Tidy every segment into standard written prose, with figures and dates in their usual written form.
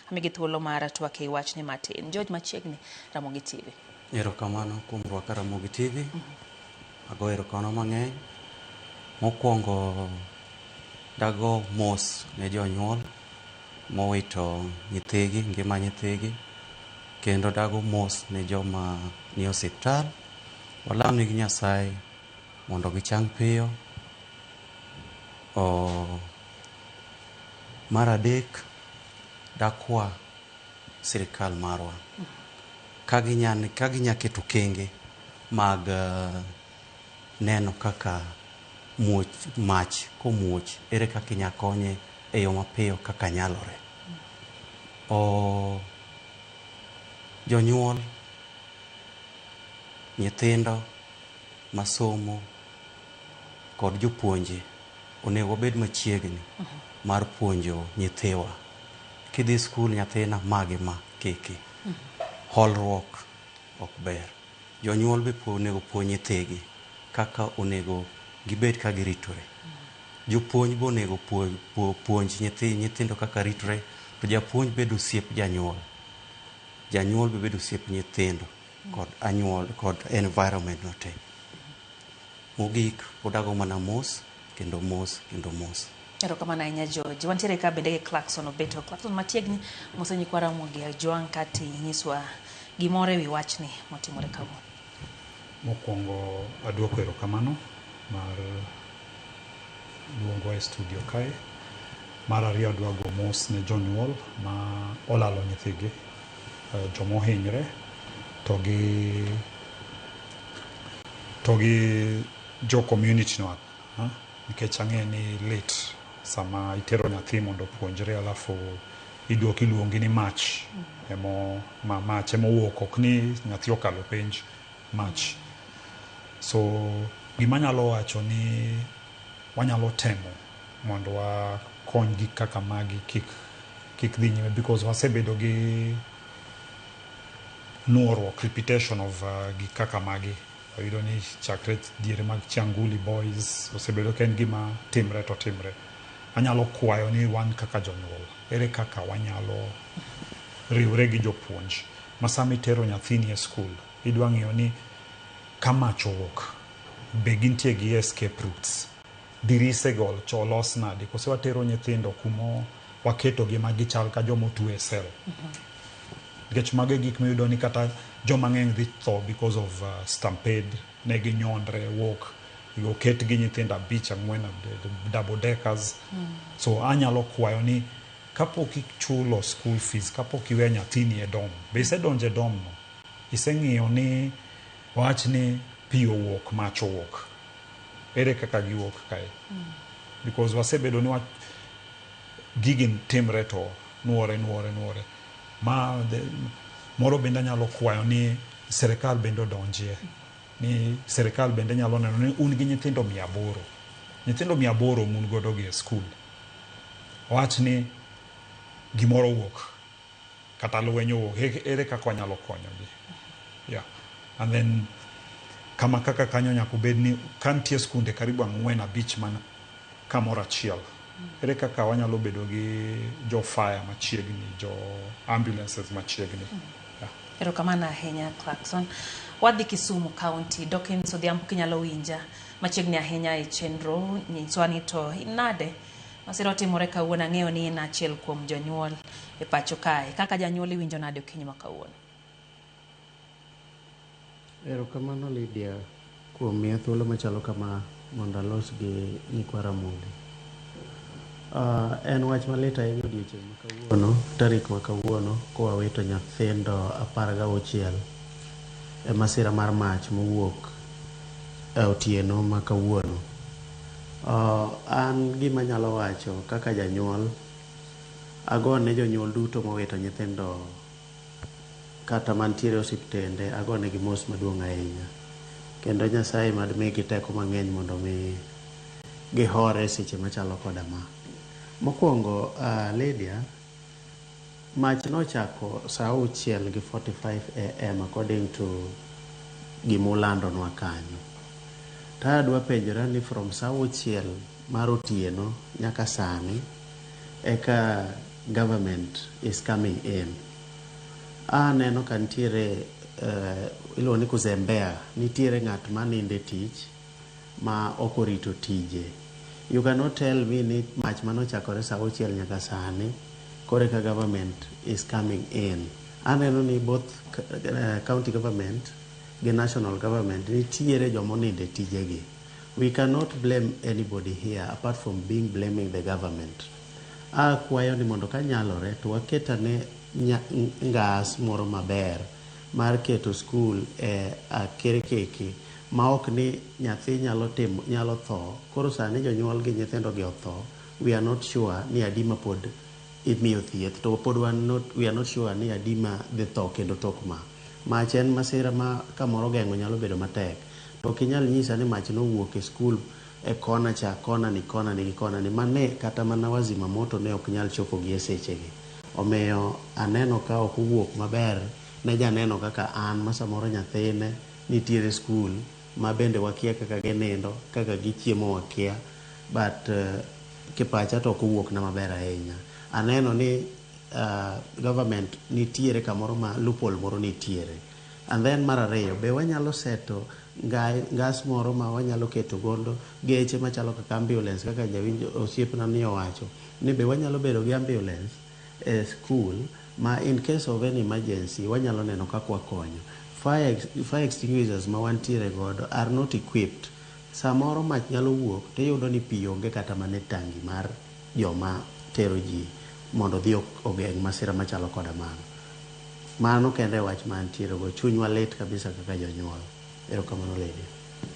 Amigi thuolo mar twak e wachni matin. George machiegni, Ramogi TV. Erokamano kuom rwaka Ramogi TV. Ago erokamano mang'eny. Mokwongo dago mos ne jonyuol mowito nyithigi, ngima nyithigi. Kendo dago mos ne joma nie osiptal. Walam nigi Nyasaye mondo gichang piyo. Mar adek, dakwa sirikal marwa ka ginya keto okenge mag neno kaka muoch mach komuoch ere kaka inya konye e yo mapiyo kaka nyalore. Jonyuol, nyithindo masomo kod jopuonje onego wabed machiegni mar puonjo nyithiwa. Kidhi skul nyathina ma gi ma kiki. Holruok ok ber. Jonyuol be onego puonj nyithigi kaka onego gibed ka giritore. Jopuonj be onego puonj nyithindo kaka ritore to japuonj bedo osiep janyuol. Janyuol be bedo osiep nyithindo kod anyuol kod environment no te. Mogik, pod ago mana mos kendo mos kendo mos. Erokamano ahinya George. Wantiere ka bende gi Clarkson Obeto. Clarkson machiegni mose nyikwa Ramogi Ajwang' kati nyiswa gimoro ewi wachni motimore kawuono. Mokwongo aduoko erokamano mar luongwa e studio kae. Mar ariyo adwa go mos ne jonyuol ma olalo nyithigi, joma ohinyre to gi jo community no, nikech ang'e ni lit sama itero nyathi mondo opuonjre alafu iduok iluongi ni mach emo ma mach emowuok ok ni nyathi okalo penj mach. So gima anyalo wacho ni wanyalo temo mondo wakony gik kaka magi kik dhi nyime because wasebedo gi nuoruok repetition of gik kaka magi. Wayudo ni chakre diere mag Changuli Boys osebedo ka en gima timre to timre. Anyalo kwayo ni wan kaka jonyuol, ere kaka wanyalo riwre gi jopuonj ma sama itero nyathini e skul, idwa ng'iyo ni ka mach owuok, be gintie gi escape routes. Dirise go olos nade, kose watero nyithindo kumo waketogi ma gichal ka joma otwe e cell. Nikech mago e gik miyudo ni kata joma ng'eny dhi tho because of stampede, ne ginyondre wuok, oket gi nyithindo abich, ang'wen, double deckers. So anyalo kwayo ni kapok ichulo school fees, kapok iweyo nyathini e dorm, be isedonjo e dorm no? Iseng'iyo ni wach ni pi owuok, mach owuok. Ere kaka giwuok kae? Because wasebedo ni gigi timre to nuore, nuore, nuore. Ma moro bende anyalo kwayo ni sirikal bende odonjie. Ni sirikal bende nyalo neno ni un gi nyithindo 800. Nyithindo 800 mun godo gi e skul. Wach ni gimoro owuok kata lweny owuok, ere kaka wanyalo konyogi? Yeah. And then kama kaka kanyo nyaka obed ni ka nitie skunde karibu ang'wen abich man kamoro achiel. Ere kaka wanyalo bedo gi jo fire machiegni, jo ambulances machiegni. Yeah. Erokamano ahinya Clarkson. Wadhi Kisumu County. Dawkins Odhiambo kinyalo winja machiegni ahinya e chenro, nyiswa ni to nade masira otimore kawuono. Ang'eyo ni in achiel kuom jonyuol e pacho kae. Kaka janyuol iwinjo nade okinyi ma kawuono? Erokamano Lydia kuom miya thuolo machalo kama mondo alos gi nyikwa Ramogi. En wach malit ahinya odiochieng' ma kawuono, tarik ma kawuono, kowawito nyithindo 16 e masira mar mach mowuok e otieno ma kawuono. An gima anyalo wacho kaka janyuol, agone jonyuol duto mowito nyithindo kata mantiere e osiptende, agonegi mos maduong' ahinya. Kendo Nyasaye mad migi teko mang'eny mondo mi gihore seche machalo koda ma. Mokwongo, Lydia, mach nochako saa 6:45 am according to gimulandonwa kanyo. To adwa penjora ni from saa 6 mar otieno nyaka sani eka government is coming in. Aneno ka nitiere iluongo ni kuzembea, nitiere ng'at ma ninde tich ma ok orito tije. You cannot tell me ni mach manochakore sa auchiel nyaka sani koro eka government is coming in. Aneno ni both county government gi national government nitiere jomoninde tijegi. We cannot blame anybody here apart from being blaming the government. Akwayo ni mondo kanyalore to waket ane ngas moro maber mar keto skul e akerkeke ma ok ni nyathi nyalo timo nyalo tho koro sani jonyuol gi nyithindo gi otho we are not sure ni adi ma pod imiyo thieth to pod wan not, we are not sure ni adi ma dhi tho kendo tok ma mach en masira ma kamoro geng'o nyalo bedo matek to ok inyal nyisa ni mach nowuok e skul e kona cha kona ni kona ni gi kona ni mane kata mana wazima moto ne ok nyal chopo gi e sechegi omiyo aneno ka ok owuok maber ne janeno kaka an ma samoro nyathine nitiere skul ma bende wakia kaka ginindo kaka gichiemo wakia but kipacha to ok owuok na maber ahinya aneno ni government nitiere kamoro ma loophole moro nitiere and then mar ariyo be wanyalo seto ngas moro ma wanyalo keto gondo geche machalo kaka ambulance kaka jawinjo osiepna ni owacho ni be wanyalo bedo gi ambulance e school ma in case of any emergency wanyalo neno kaka wakonyo fire extinguishers ma wantiere godo are not equipped samoro mach nyalo wuok tiyudo ni pi onge kata mana e tangi mar joma tero ji mondo odhi ogeng' masira machalo koda mano mano kende e wach mantiere go chunywa lit kabisa kaka jonyuol erokamano lady.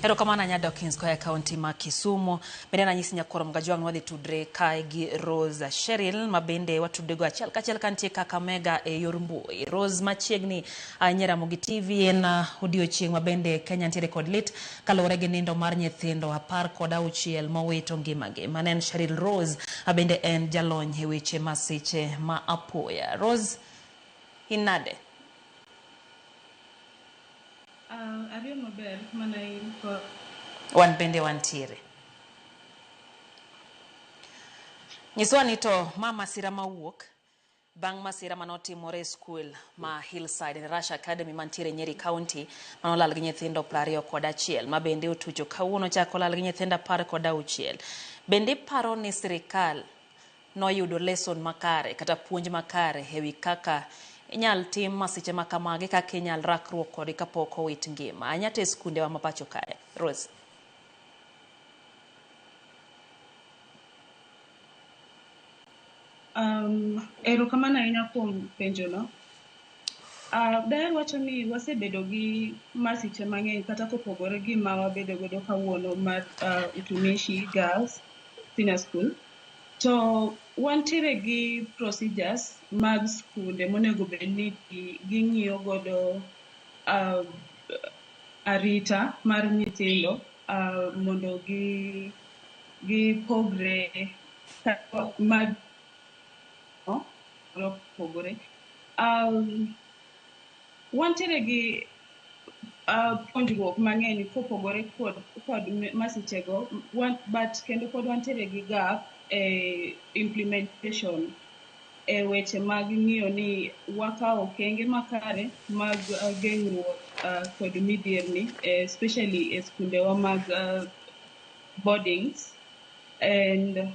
Erokamano ahinya Dawkins koa e kaunti ma Kisumu. Bende nanyisi nyakwar Mgajwang' wadhi tudre kae gi Rose Sheryl ma bende watudre go achiel kachiel kantie Kakamega e yor mbui. Rose machiegni ahinya Ramogi TV en odiochieng' ma bende Kenya ntiere kod lit kaluwore gi nindo mar nyithindo 16 mowito ngimagi. Mano en Sheryl Rose ma bende en jalony e weche masiche ma apoya. Rose, in nade? Ariyo maber mana in ko Wan bende wantiere. Nyiswa ni to ma masira mawuok bang' masira manotimore e skul ma Hillside and Rush Academy mantiere Nyeri County manolal gi nyithindo 21 ma bende otucho kawuono chako lal gi nyithindo 16. Bende iparo ni sirikal noyudo lesson makare kata puonj makare ewi kaka inyal tim masiche ma kamagi kaka inyal rakruok kodgi kapok owit ngima ahinya to e skundewa ma pacho kae. Rose. Erokamano ahinya kuom penjono. Daher wacho ni wasebedo gi masiche mang'eny kata kopogore gi ma wabedo godo kawuono mar Utumishi Girls Senior School. To wantiere gi procedures mag skunde monego bed ni ging'iyo godo arita mar nyithindo mondo gipogre mag opogore. Wantiere gi puonjruok mang'eny kopogore kod masichego, but kendo pod wantiere gi gap e implementation e weche mag ng'iyo ni wakawo okenge makare mag geng'ruok kod midhierni, especially e skundewa mag boardings. And